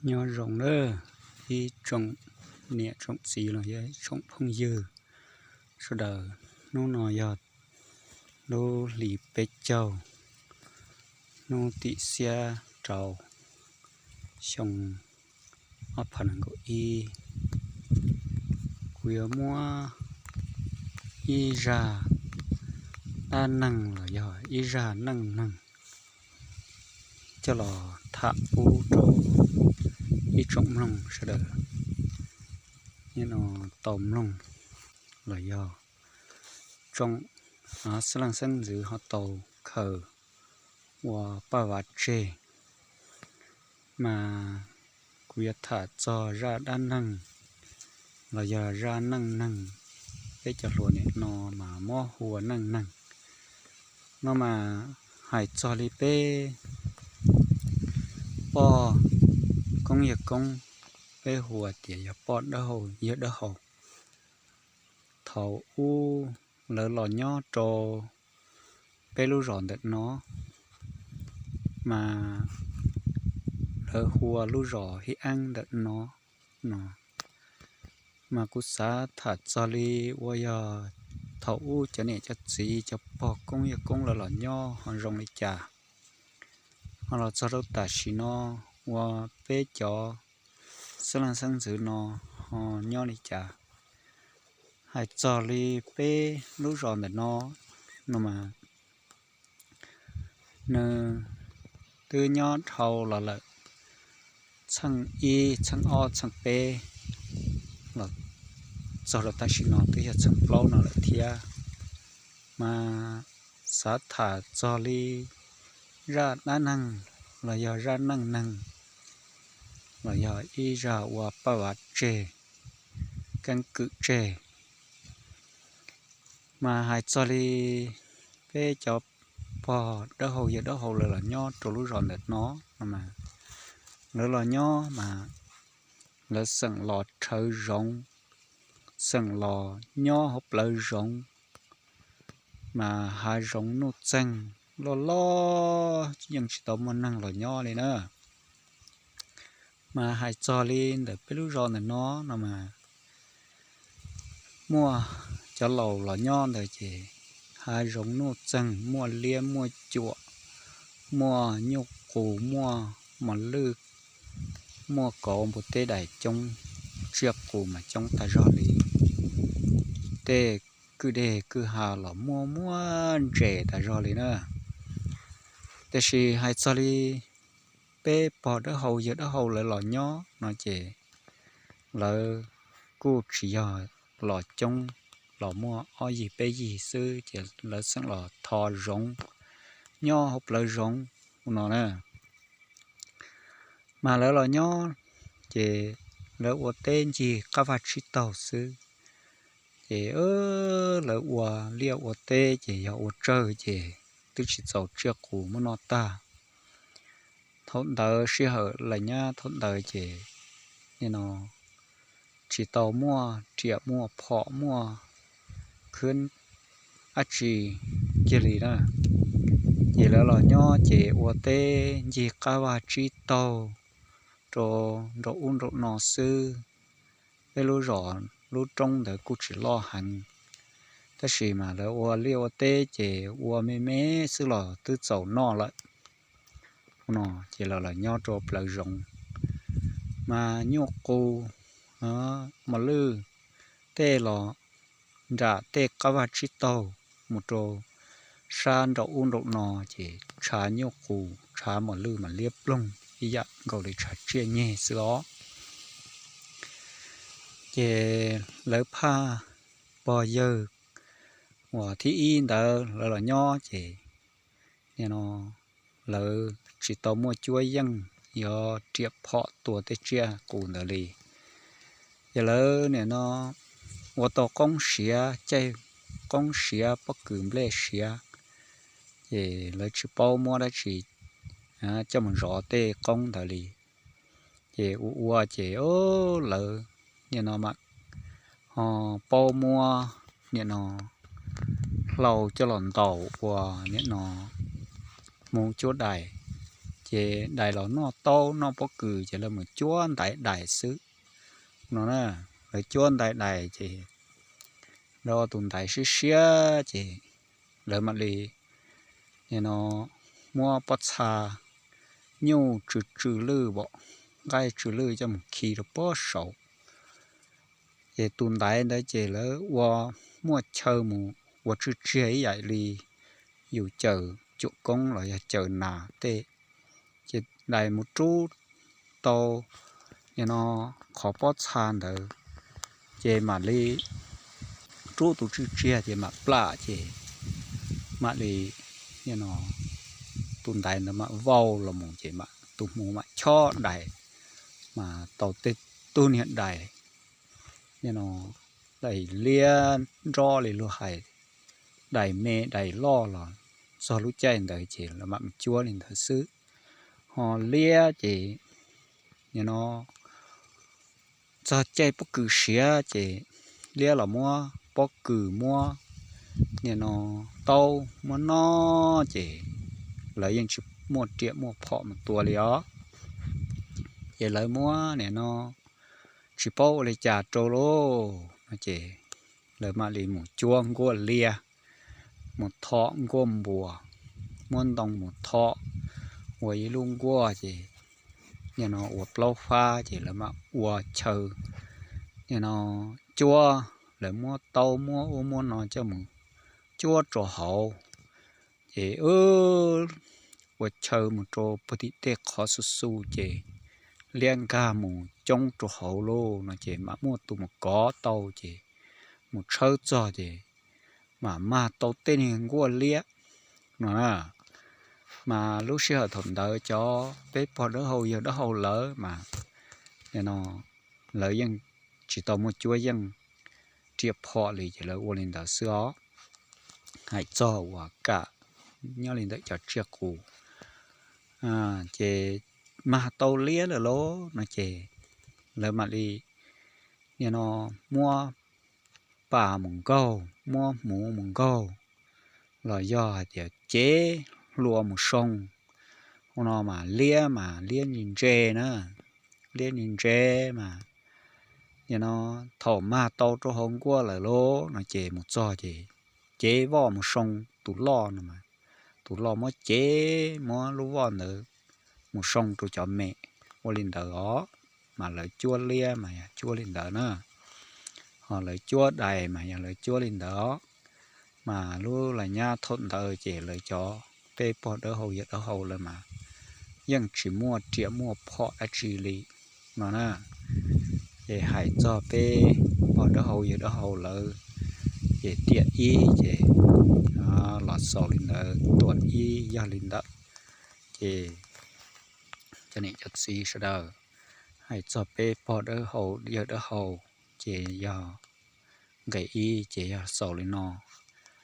Nyob zoo nawb ib tsoom niam tsoom txiv los yog ib tsoom phooj ywg sawv daws. Hnub no yog lub hlis peb caug, hnub tim xiab rau, xyoo ob phav nees nkaum ib. Kuv yuav muab ib zaj dab neeg los yog ib zaj neej neeg coj los tham pub rau ib tsoom mloog sawv daws no tau mloog, los yog tsoom xeeb leej xeeb ntxwv ho tau khaws ua paj vav tseg. Mas kuv yuav tham txog zaj dab neeg los yog zaj neej neeg, peb cov hluas nim no mas muab hu ua neej neeg no mas hais txog li peb poj koob yawg koob, peb hu ua tias yog poj dawb hau yawg dawb hau. Thaum ub lawv los nyob rau peb lub zos ntawm no, mas lawv hu ua lub zos Hib Eeb ntawm no no. Mas kuv xav tham txog li uas yog thaum ub cov niam cov txiv cov pog koob yawg koob lawv los nyob ho zoo li cas, ho los txog rau tam sim no uas peb cov xeeb leej xeeb ntxwv no ho nyob li cas. Hais txog li peb lub zos ntawm no no mas nws twb nyob dhau los lawm txheej ib, txheej ob, txheej peb, los txog rau tam sim no twb yog txheej plaub no lawm thiab. Mas xav tham txog li zaj dab neeg los yog zaj neej neeg los yog ib zaj ua paj vav tseg, keeb kwm tseg. Mas hais txog li peb cov pog dawb hau yawg dawb hau lawv los nyob rau lub zos ntawm no no mas, lawv los nyob mas lawv xeem los rhawv zoov, xeem los nyob hauv plawv zoov, mas hav zoov nuj txeeg loj loj yeej tsis tau muaj neeg los nyob li na. Mas hais txog li ntawm peb lub zos ntawm no no mas muaj cov laus los nyob ntawd ces hav zoov nuj txeeg, muaj liab muaj cuam, muaj nyuj qus, muaj mos lwj, muaj kauv npua teb daim coob, tsiaj qus mas coob tag zog li. Tej kwj deg kwj ha los muaj muaj ntses tag zog li na. Tiam sis hais txog li peb pog dawb hau yawg dawb hau lawv los nyob no ces lawv kuj tsis yog los coob, los muaj ob yig peb yig xwb ces lawv xeem los tho zoov nyob hauv plawv zoov no na. Mas lawv los nyob ces lawv ua teb ncig qab vaj tsib taug xwb. Ces lawv ua liaj ua teb ces yog ua tsawg ces twb tsis txaus tsiaj qus muab noj tag. Thaum ntawd sij hawm lawm nyab thaum ntawd ces nim no tsis tau muaj riam muaj phom muaj khwb dab tsi kiag li na. Ces lawv los nyob ces ua teb ncig qab vaj tsib taug rau nraum ub nraum no xwb. Peb lub zos lub roob ntawd kuj tsis loj heev, tab sis mas lawv ua liaj ua teb ces ua me me xwb los twb txaus noj lawm no. Ces lawv los nyob rau plawv zoov, mas nyuj qus, mos lwj, tej los nram tej qab vaj tsib taug mus rau sab nraum ub nraum no ces tshav nyuj qus tshav mos lwj mas liab ploog ib yam nkaus li tshav tsiaj nyeg xwb os. Ces lawv phaj pog yawg uas thib ib ntawd lawv los nyob ces nim no lawv tsis tau muaj cuab yeej yuav riam phom tua tej tsiaj qus ntawd li. Ces lawv nim no ua tau qoob siav, caij qoob siav pob kws nplej siav, ces lawv tsis paub muab dab tsi coj mus zov tej qoob ntawd li. Ces ua ua ces lawv nim no mam ho paub muab nim no hlau coj los ntaus ua nim no hmuv cuab dais, Ces dais los noj taub noj pob kws ces lawv mus cuab ntaiv dais xwb no na. Lawv cuab ntaiv dais ces lawv ua tus ntaiv siab siab ces lawv mam li nim no muab pob txha nyuj tsw tsw lwj, nqaij tsw lwj coj mus khi rau pob saud. Ces tus ntaiv ntawd ces lawv ua muaj chaw mus ua tswj tsiag ib yam li yus cawm cuam koob los yog cawm nas tej. Ces dais mus rub tau nim no qhov pob txha ntawd ces mam li rub tus tswj tsiag ces mam plam ces mam li nim no tus ntaiv ntawd mam vau los mus ces tus hmuv mam chob dais, mas tau tej tug niag dais nim no dais liab nrob li luag hais, dais me dais loj los txog lub caij ntawd ces lawv mam mus cuab li ntawd xwb. Ho liab ces nim no txog caij pob kws siav ces liab los muab pob kws muab nim no taub muab noj ces lawv yeej tsis muaj riam muaj phom mus tua li os. Ces lawv muab nim no tsis paub ua li cas rau lauj no ces lawv mam li mus cuab nkuaj liab, mus thom nkuaj npua, muab ntoo mus thom ua ib lub nkuaj ces nim no ua plaub fab ces lawv mam ua chaw nim no cuab, lawv muab taub muab ub muab no coj mus cuab rau hauv. Ces ua chaw mus rau puag tim tej qhov xu xu ces liab nkag mus coob rau hauv lauj no ces mam muaj tus mus kov tau ces mus tshawb txog ces mam mag tau tej niag nkuaj liab no na. Mas lub sij hawm thaum ntawd cov peb pog dawb hau yawg dawb hau lawv mas nim no lawv yeej tsis tau muaj cuab yeej riam phom li ces lawv ua li ntawd xwb os. Hais txog uas kam nyob li ntawm cov tsiaj qus ces mag tau liab lawm lauj no ces lawv mam li nim no muab pas mus nkaug, muab hmuv mus nkaug, los yog hais tias cev hlua mus soo. Ua no mas liab mas liab ntse ntse na, liab ntse ntse mas nim no thaum mag tau rau hauv nkuaj lawm lauj no ces mus txog ces cev voj mus soo tus loj no mas, tus loj muab cev muab lub voj ntawd mus soo rau cov me. Ua li ntawd os, mas lawv cuab liab mas yog cuab li ntawd na, ho lawv cuab dais mas yog lawv cuab li ntawd os. Mas lub los nyab thaum ntawd ces lawv cov peb pog dawb hau yawg dawb hau lawv mas yeej tsis muaj riam muaj phom dab tsi li no na. Ces hais txog peb pog dawb hau yawg dawb hau lawv ces tiam ib ces los xaus li ntawd, tuam ib yog li ntawd. Ces cov niam cov txiv sawv daws, hais txog peb pog dawb hau yawg dawb hau ces yog nqe ib ces yog xaus li no.